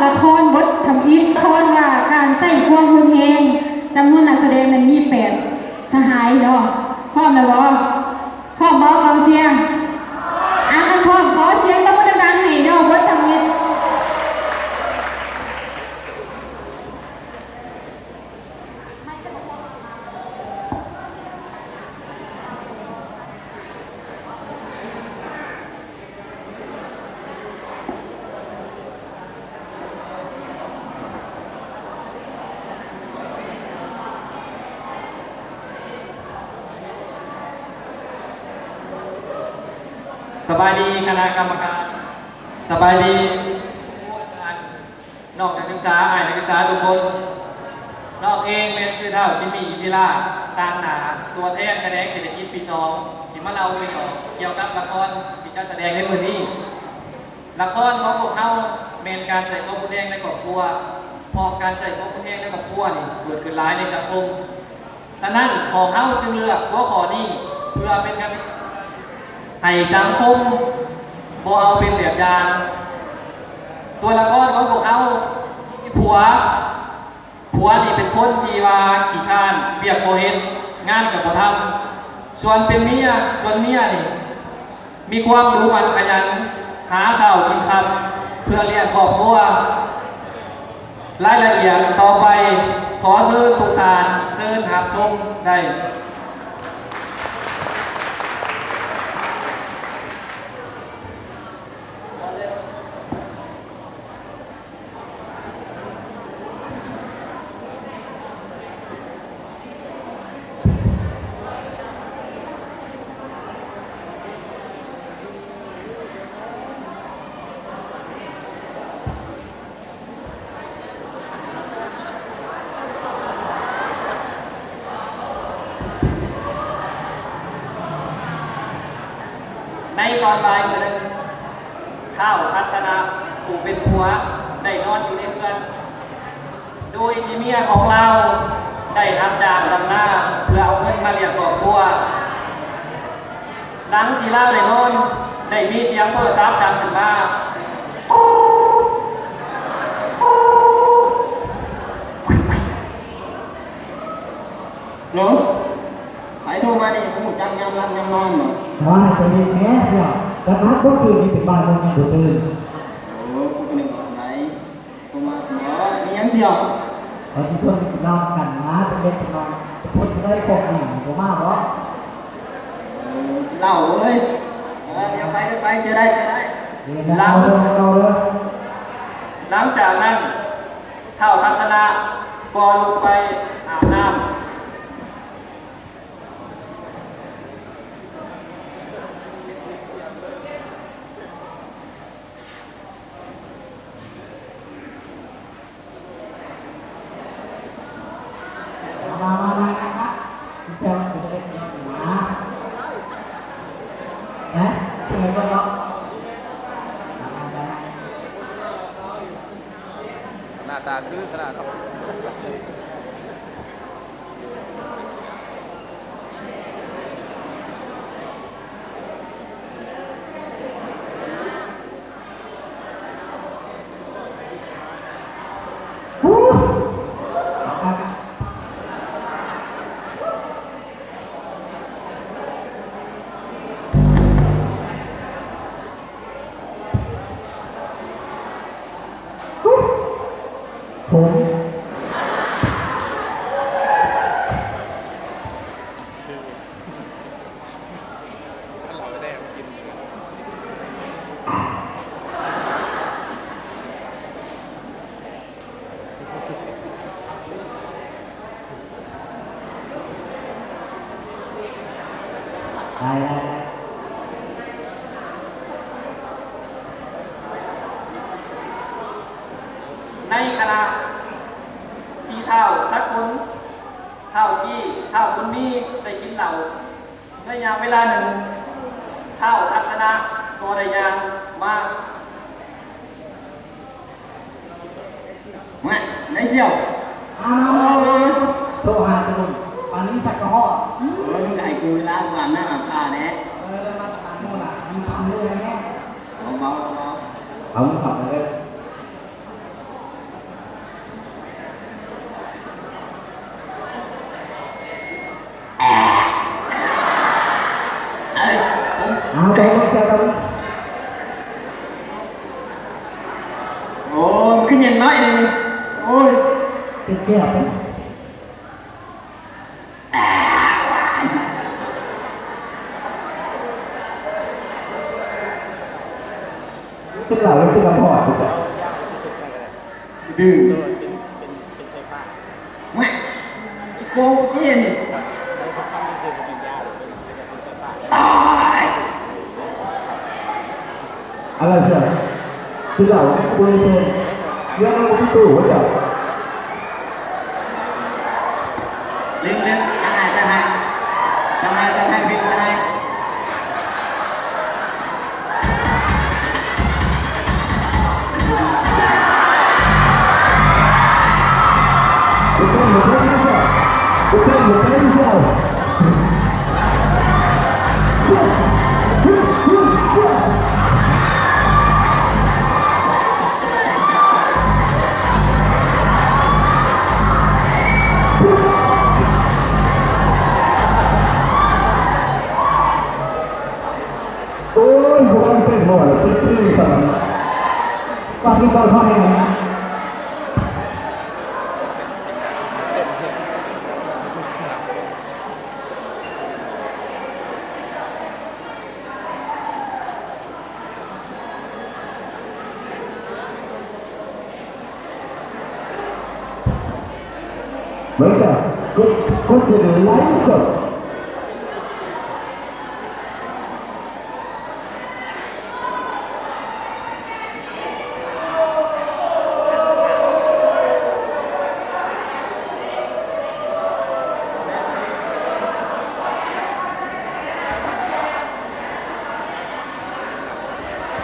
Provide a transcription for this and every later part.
ລະຄອນບົດທຳອິດ ລະຄອນວ່າການໃຊ້ຄວາມຮຸນແຮງ ຈຳນວນນັກສະແດງນັ້ນມີແປດສະຫາຍເນາະ. ພ້ອມແລ້ວບໍ່? ພ້ອມບໍ່ກອງເຊຍ? ອາ ຄັນພ້ອມ ຂໍສຽງຕົບມືດັງໆໃຫ້ເນາະ ບົດທຳອິດ. ສະບາຍດີຄະນະກຳມະການ, ສະບາຍດີ ອາຈານ, ນ້ອງນັກສຶກສາ, ອ້າຍນັກສຶກສາທຸກຄົນ. ນ້ອງເອງແມ່ນຊື່ທ້າວຈິມມີ່ ອິນທິລາດ ຕາງໜ້າ ຕົວແທນຂະແໜງເສດຖະກິດປີສອງ ຊິມາເລົ່າໂດຍຫຍໍ້ກ່ຽວກັບລະຄອນທີ່ຈະສະແດງໃນມື້ນີ້. ລະຄອນຂອງພວກເຮົາແມ່ນການໃຊ້ຄວາມຮຸນແຮງໃນຄອບຄົວ, ເພາະການໃຊ້ຄວາມຮຸນແຮງໃນຄອບຄົວນີ້ເກີດຂຶ້ນຫຼາຍໃນສັງຄົມ. ສະນັ້ນ ພວກເຮົາຈຶ່ງເລືອກຫົວຂໍ້ນີ້ເພື່ອເປັນການໃຫ້ສັງຄົມບໍ່ເອົາເປັນແບບຢ່າງ. ຕົວລະຄອນຂອງພວກເຮົາມີຜົວ. ຜົວນີ້ເປັນຄົນທີ່ວ່າຂີ້ຄ້ານ, ວຽກບໍ່ເຮັດ, ງານກໍບໍ່ທຳ. ສ່ວນເປັນເມຍ, ສ່ວນເມຍນີ້ມີຄວາມດຸໝັ່ນຂະຫຍັນ, ຫາເຊົ້າກິນຄ່ຳ ເພື່ອລ້ຽງຄອບຄົວ. ລາຍລະອຽດຕໍ່ໄປ ຂໍເຊີນທຸກທ່ານເຊີນຮັບຊົມໄດ້. ໃນຕອນບ່າຍມື້ໜຶ່ງ, ທ້າວທັດສະນະ ຜູ້ເປັນຜົວ ໄດ້ນອນຢູ່ໃນເຮືອນ ໂດຍທີ່ເມຍຂອງລາວໄດ້ຮັບຈ້າງດຳນາເພື່ອເອົາເງິນມາລ້ຽງຄອບຄົວ. ຫຼັງທີ່ລາວໄດ້ນອນ, ໄດ້ມີສຽງໂທລະສັບດັງຂຶ້ນມາ. ໂຫຼ ໃຜໂທມານີ້? ບໍ່ຮູ້ຈັກຍາມຫຼັບຍາມນອນບໍ? ວ່າໃຈເຢັນແດ່ສ່ຽວ, ກະນັດບໍ່ຄືນນີ້ເປັນບ່າຍໂມງຍັງບໍ່ຕື່ນ. ໂອ້ ກູກໍນຶກວ່າໃຜ. ບໍ່ມາຊະເນາະ. ມີຫຍັງສ່ຽວ? ເຂົາຊິຊວນໄປກິນເຫຼົ້ານຳກັນນະ ເປັນເດັກນ້ອຍ ໄປພົບໄດ້ຂອງດີ ບໍ່ມາບໍ? ເອີ ເຫຼົ້າເອີຍ. ເອີ ດຽວໄປ ດຽວໄປ ເຈີໄດ້ ເຈີໄດ້. ເດີ ເອົາເດີ ເອົາເດີ. ຫຼັງຈາກນັ້ນ ທ້າວທັດສະນະກໍລຸກໄປອາບນ້ຳ. ມາ ມາ ມາ ມາ ມາ ແຊວເປັນເດັກນ້ອຍນະ ແຊວເບິ່ງເນາະ. ໜ້າຕາຄືຂະໜາດເນາະ. ໃນຂະນະທີ່ທ້າວສັກຄົນ, ທ້າວກີ້, ທ້າວບຸນມີໄດ້ກິນເຫຼົ້າ ໄລຍະເວລາໜຶ່ງ, ທ້າວທັດສະນະກໍໄດ້ຍ່າງມາ. ມາ ໄດ້ສ່ຽວ. ມາ ມາ ມາ ໂຊຫາຕະລຸນ ປານນີ້ສັກກະຮອດ. ເອີ ມຶງກະໃຫ້ກູເວລາອາບນ້ຳອາບທ່າແດ່. ເອີ ເດີນມາຕາມໝູ່ລະ ມີຄວາມຮູ້ແນ່. ເບົາໆ ເບົາໆ ເອົາມືເຂົ້າໄປເລີຍ. ເຢັນນ້ອຍໜຶ່ງ. ໂອ້ຍ ເປັນແກ້ວ. ກິນເຫຼົ້າແລ້ວຄືລຳພອດ ດື່ມ. ໂອ້ຍ ຊິໂກງກູຕິອັນນີ້. ຕາຍ. ອາລາເຊຍ ກິນເຫຼົ້າ ໂອ້ຍ ເປັນ ເລື່ອງບໍ່ມີຕູ້ວ່າຊັ້ນ. ເລັ່ງໆ ຈັດໃຫ້ ຈັດໃຫ້ ຈັດໃຫ້ ເລັ່ງ ຈັດໃຫ້. ໂອ້ຍ ບໍ່ໄດ້ເຕັ້ນບໍ່ ເຕັ້ນທີ່ຊັ້ນ ປາກກິນເຂົ້າໄທນະ. ເບິ່ງຊະ ກົດ ກົດຊິໄລຟ໌ສົດ.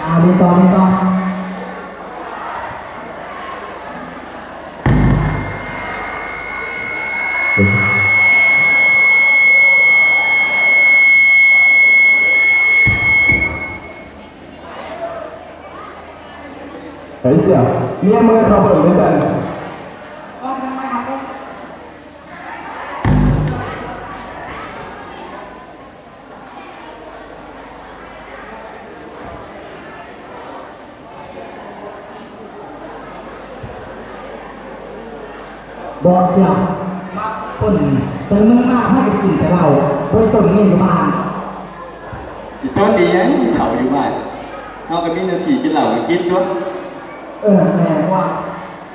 ອ່າ ຫຼິ້ນຕໍ່ ຫຼິ້ນຕໍ່. ໄອ້ເສືອ ເມຍມຶງເຂົ້າເບິ່ງເດີຊັ້ນ. ບອກເສຍ ຄົນເປັນເມືອງມາ ໃຫ້ໄປກິນແຕ່ເຫຼົ້າ ບໍ່ໄດ້ຕົ້ນເງິນຢູ່ບ້ານ. ອີຕົ້ນອີຫຍັງທີ່ເຊົ່າຢູ່ບ້ານ? ເຮົາກໍມີໜ້າທີ່ກິນເຫຼົ້າກໍກິນຕົວະ. ເອີ ແມ່ນວ່າ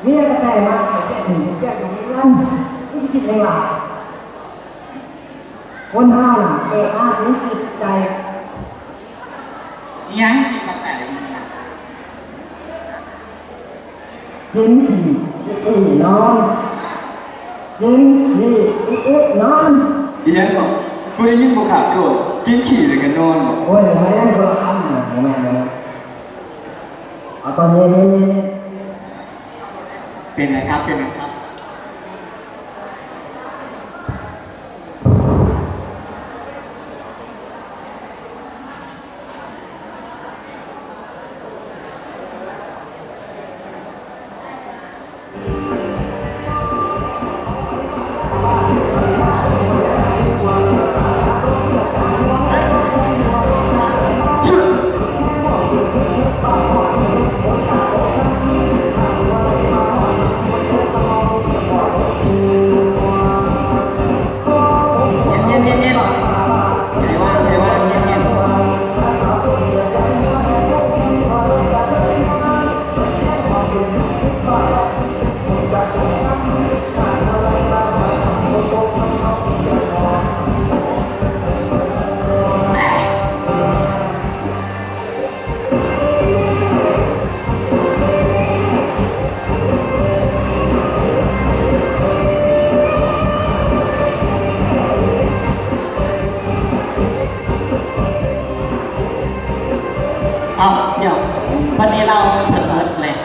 ເມຍກໍແຕ່ງມາ ແຕ່ງໜີ ແຕ່ງຢູ່ເຮືອນ ມັນຊິກິນຫຍັງຫຼາຍ? ຄົນເຮົານະ ເກີດມາມີສີ່ປັດໄຈ. ອີຫຍັງສີ່ປັດໄຈ? ກິນຂີ້ ອີອີນອນ ກິນຂີ້ ອີອີນອນ. ອີຫຍັງເກາະ? ກູໄດ້ຍິນບໍ່ຂາດໂຕ ກິນຂີ້ແລ້ວກໍນອນບໍ? ໂອ້ຍ ແມ່ນຄົນລະຄຳນະ ບໍ່ແມ່ນ ບໍ່ແມ່ນ. ເອົາຕອນເຢັນໆ ເປັນຫຍັງຄັບ ເປັນຫຍັງຄັບ? ເຢັນໆ ໃຫ້ວ່າງ ໃຫ້ວ່າງ ເຢັນໆ. ເອົ້າ ດຽວ ບັດນີ້ເຫຼົ້າເພິ່ນເໝິດແລ້ວ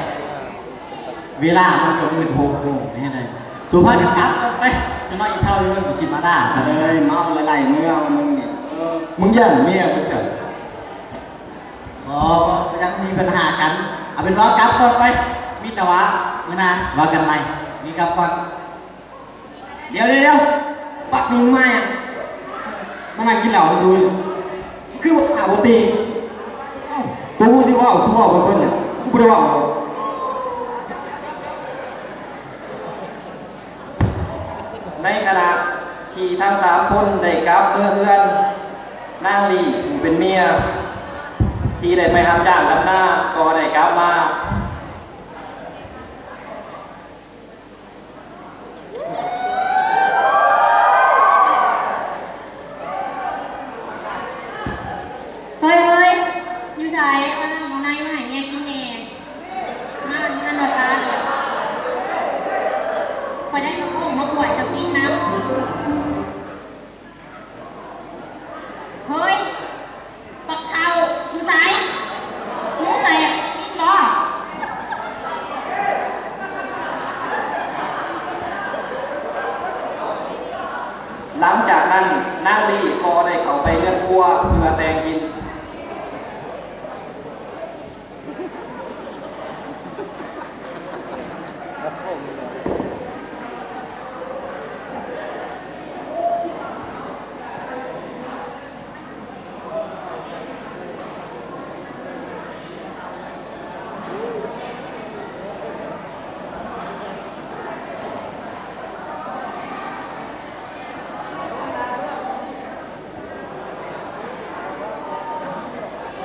ເວລາມັນກໍໝື່ນຫົກໂມງນີ້ນະ. ສູພາກັນກັບໄປ ຈັກໜ້ອຍອີເຖົ້າຢູ່ມັນກໍຊິມາດ່າ. ເອີຍ ເມົາແລ້ວໄລ່ເມືອ ມຶງນີ້ ເອີ ມຶງຢ້ານເມຍບໍ່ຊັ້ນ? ບໍ່ ບໍ່ ບໍ່ຢາກມີບັນຫາກັນ. ເອົາເປັນວ່າກັບກ່ອນໄປ ມີແຕ່ວ່າມື້ໜ້າວ່າກັນໃໝ່. ນີ້ກັບກ່ອນ. ດຽວໆ ບັກນີ້ມາຫຍັງ? ມານັ່ງກິນເຫຼົ້າຢູ່ ຄືບໍ່ປາກບໍ່ຕີ. ເອົ້າ ໂຕຊິເວົ້າ ຊິເວົ້າໄປເບິດແຫຼະ ກູບໍ່ໄດ້ເວົ້າດອກ. ໃນຂະນະທີ່ທັງສາມຄົນໄດ້ກັບເມືອເຮືອນ, ນາງລີຜູ້ເປັນເມຍທີ່ໄດ້ໄປຮັບຈ້າງດຳນາກໍໄດ້ກັບມາ. ເຮີ້ຍ ເຮີ້ຍ ຢູ່ໃສ? ເອົານ້ຳເອົາໃນມາໃຫ້ເມຍກິນແດ່. ມາເຮືອນມາຊານ ຂ້ອຍໄດ້ມາໂປ້ງມາກວດເຈົ້າກິນນຳ. ເຮີ້ຍ ບັກເຖົ້າ ຢູ່ໃສ? ໝູແຕກ ກິນບໍ່? ຫຼັງຈາກນັ້ນ ນາງລີກໍໄດ້ເຂົ້າໄປເຮືອນຄົວເພື່ອແຕ່ງກິນ.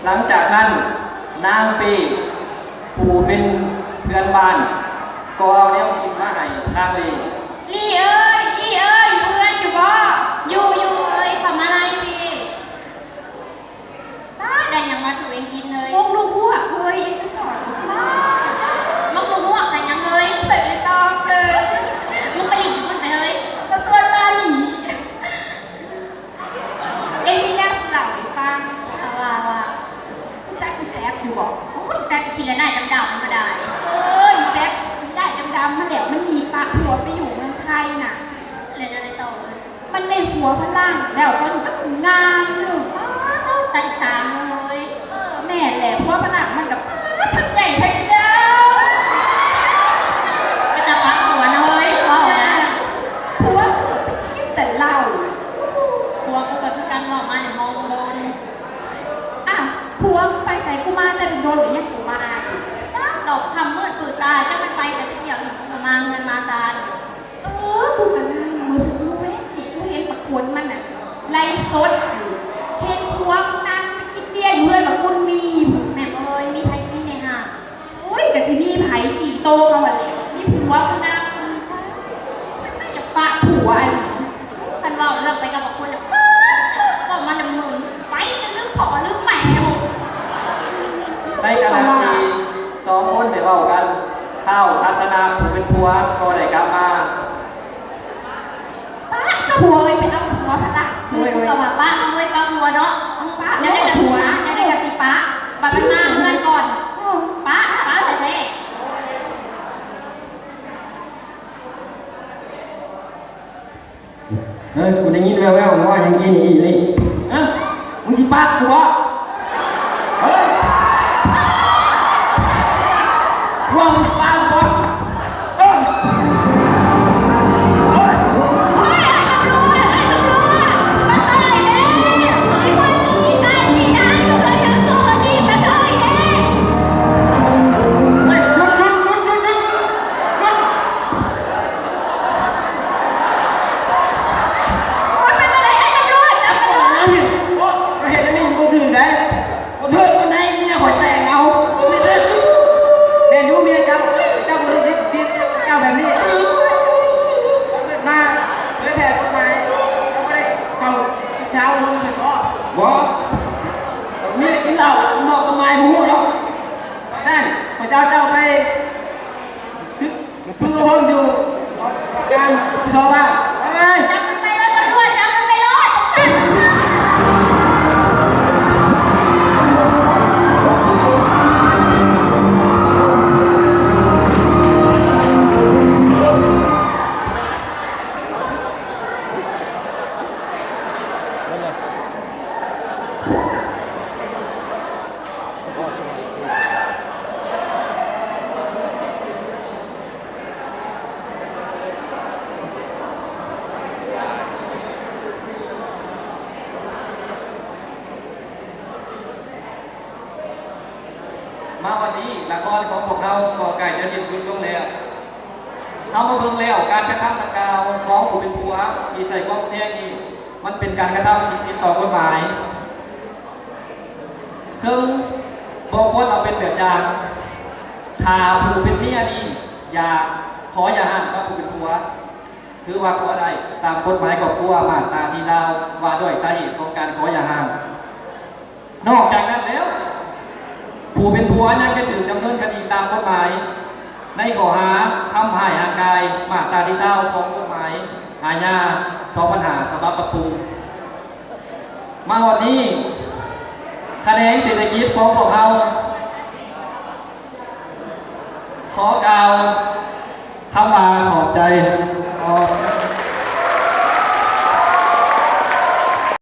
ຫຼັງຈາກນັ້ນ ນາງເປ້ ຜູ້ເປັນເພື່ອນບ້ານ ກໍເອົາແນວກິນມາໃຫ້ນາງລີ. ລີເອີຍ ລີເອີຍ ຢູ່ເຮືອນຢູ່ບໍ່? ຢູ່ ຢູ່ເອີຍ ເຂົ້າມາໄລ່ພີ້. ປ້າ ໄດ້ຫຍັງມາສູ່ເອງກິນເຮີ້ຍ? ມົກລູກຮວກເຮີ້ຍ ເອງໄປສອນ. ປ້າ ມົກລູກຮວກໃສ່ຫຍັງເຮີ້ຍ? ໃສ່ໃບຕອງເຮີ້ຍ. ມຶງໄປຫຼິ້ນຢູ່ພຸ້ນໄປເຮີ້ຍ. ກະຊວນລາວໜີ. ເອງມີແນວຊິເລົ່າໃຫ້ຟັງ. ເອົາ ວ່າ ວ່າ. ຮູ້ຈັກອີແປັບຢູ່ບໍ່? ໂອ້ຍ ອີແປັບຂີ້ເລະໜ້າຍດຳໆ ມັນມາໄດ້. ເອີ ອີແປັບຂີ້ເລະໜ້າຍດຳໆ ມັນແຫຼະ ມັນໜີປະຜົວໄປຢູ່ເມືອງໄທນະ. ແລ້ວແນວໃດຕໍ່ເອີຍ? ມັນໄດ້ຜົວຝຣັ່ງແລ້ວ ຕອນນີ້ມັນງາມເດີ. ປ້າດ ຕາອີສາງເອີຍ. ເອີ ແມ່ນແຫຼະ ຜົວຝຣັ່ງມັນກະ ປ້າດ ທັງໃຫຍ່ທັງຍາວ. ເປັນຕາປັກຜົວນະເຮີ້ຍ ເວົ້ານະ. ຜົວກູໄປກິນແຕ່ເຫຼົ້າ. ຜົວກູກະຄືກັນ ເວົ້າມານີ້ມອງບົນ. ອ້າວ ຜົວມຶງໄປໃສ? ກູມາແຕ່ດົນໆ ກະຍັງບໍ່ມາຢູ່. ຈັກດອກ ຄ່ຳມືດປືດຕາ ຈັກມັນໄປໃສ ໄປທ່ຽວຫຼິ້ນ ກູກະມາເຮືອນມາຊານ. ເອີ ກູກະລືມ ມື້ພຸ້ນມື້ເວັນນີ້ ກູເຫັນບັກຄົນມັນນະ ໄລຟ໌ສົດຢູ່ ເຫັນຜົວມັນນັ່ງໄປກິນເບຍຢູ່ເຮືອນບັກບຸນມີພຸ້ນ. ແມ່ນບໍ່ເອີຍ? ມີໃຜກິນແດ່ຫາ? ໂອ້ຍ ກະຊິມີໃຜ ສີ່ໂຕເຮົາຫັ້ນແຫຼະ ມີຜົວຜູ້ນຳ. ເປັນຕາຢາກປະຜົວອີ່ຫຼີ. ຄັນເວົ້າເລື່ອງໄປກັບບັກຄົນນະ ປາດໂທ້ ເວົ້າມານຳມຶງ ໄປຈົນລືມພໍ່ລືມແມ່. ໃນຂະນະທີ່ສອງຄົນໄດ້ເວົ້າກັນ ທ້າວທັດສະນະຜູ້ເປັນຜົວກໍໄດ້ກັບມາ. ປະ ກະຜົວເອີຍ ໄປເອົາຜົວພະລະ. ຄື ຄືກະວ່າປະເອົາເລີຍ ປະຜົວເນາະ. ປະ ແນວໃດກະຊິປະ ແນວໃດກະຊິປະ. ບັດມັນມາເຮືອນກ່ອນ ເອີ ປະ ປະແທ້ໆ. ເຮີ້ຍ ກູໄດ້ຍິນແວ່ວໆ ມຶງເວົ້າຫຍັງກີ້ນີ້ອີກນີ້? ຮະ? ມຶງຊິປະກູບໍ່? ເຮີ້ຍ ພວກມຶງຊິປະກູບໍ່? ເອີ ເຮີ້ຍ ໂອ້ຍ ຕຳຫຼວດ ຕຳຫຼວດ ມາຊ່ອຍແດ່ ມີຄົນຕີກັນນີ້ນະ ຢູ່ເຮືອນທາງໂຊນນີ້ ມາຊ່ອຍແດ່. ເຮີ້ຍ ຢຸດ ຢຸດ ຢຸດ ຢຸດ ຢຸດ. ໂອ້ຍ ເປັນຈັ່ງໃດ ອ້າຍຕຳຫຼວດ ຈັບຕຳຫຼວດ. ໂອ້ຍ ມາເຮັດອັນນີ້ບໍ່ຖືກໃດ. ບໍ່ຖືກປານໃດ ເມຍຂ້ອຍແຕ່ງເອົາ ບໍ່ມີສິດ. ແມ່ນຢູ່ ເມຍເຈົ້າ ເຈົ້າບໍ່ມີສິດຕິດເຈົ້າແບບນີ້. ມາ ເຜີຍແຜ່ກົດໝາຍ ເຈົ້າບໍ່ໄດ້ເຂົ້າສຶກສາອົບຮົມແມ່ນບໍ່? ບໍ່ ເມຍກິນເຫຼົ້າ ເມາະກັບໝາຍ ບໍ່ຮູ້ດອກ. ນັ້ນ ຂ້າພະເຈົ້າ ເຈົ້າໄປ ຝຶກອົບຮົມຢູ່ກອງການ ປກສ ບ້ານ. ໄປ ຈັບມັນໄປເລີຍ ຕຳຫຼວດ ຈັບມັນໄປໂລດ. ມາບັດນີ້ ລະຄອນຂອງພວກເຮົາກໍໃກ້ຈະສິ້ນສຸດລົງແລ້ວ. ເຮົາມາເບິ່ງແລ້ວ ການກະທຳດັ່ງກ່າວຂອງຜູ້ເປັນຜົວທີ່ໃຊ້ຄວາມຮຸນແຮງນີ້ ມັນເປັນການກະທຳທີ່ຜິດຕໍ່ກົດໝາຍ ເຊິ່ງບໍ່ຄວນເອົາເປັນແບບຢ່າງ. ຖ້າຜູ້ເປັນເມຍນີ້ຢາກຂໍຢ່າຮ້າງກັບຜູ້ເປັນຜົວ ຖືວ່າຂໍໄດ້ຕາມກົດໝາຍຄອບຄົວມາດຕາທີຊາວ ວ່າດ້ວຍສາເຫດຂອງການຂໍຢ່າຮ້າງ. ນອກຈາກນັ້ນແລ້ວ ຜູ້ເປັນຜົວຍັງຈະຖືກດຳເນີນຄະດີຕາມກົດໝາຍ ໃນຂໍ້ຫາທຳຮ້າຍຮ່າງກາຍ ມາດຕາທີຊາວຂອງກົດໝາຍອາຍາ ສອງພັນຫ້າ ສະບັບປັບປຸງ. ມາຮອດນີ້ ຂະແໜງເສດຖະກິດຂອງພວກເຮົາ ຂໍກ່າວຄຳວ່າຂອບໃຈ. ຂອບ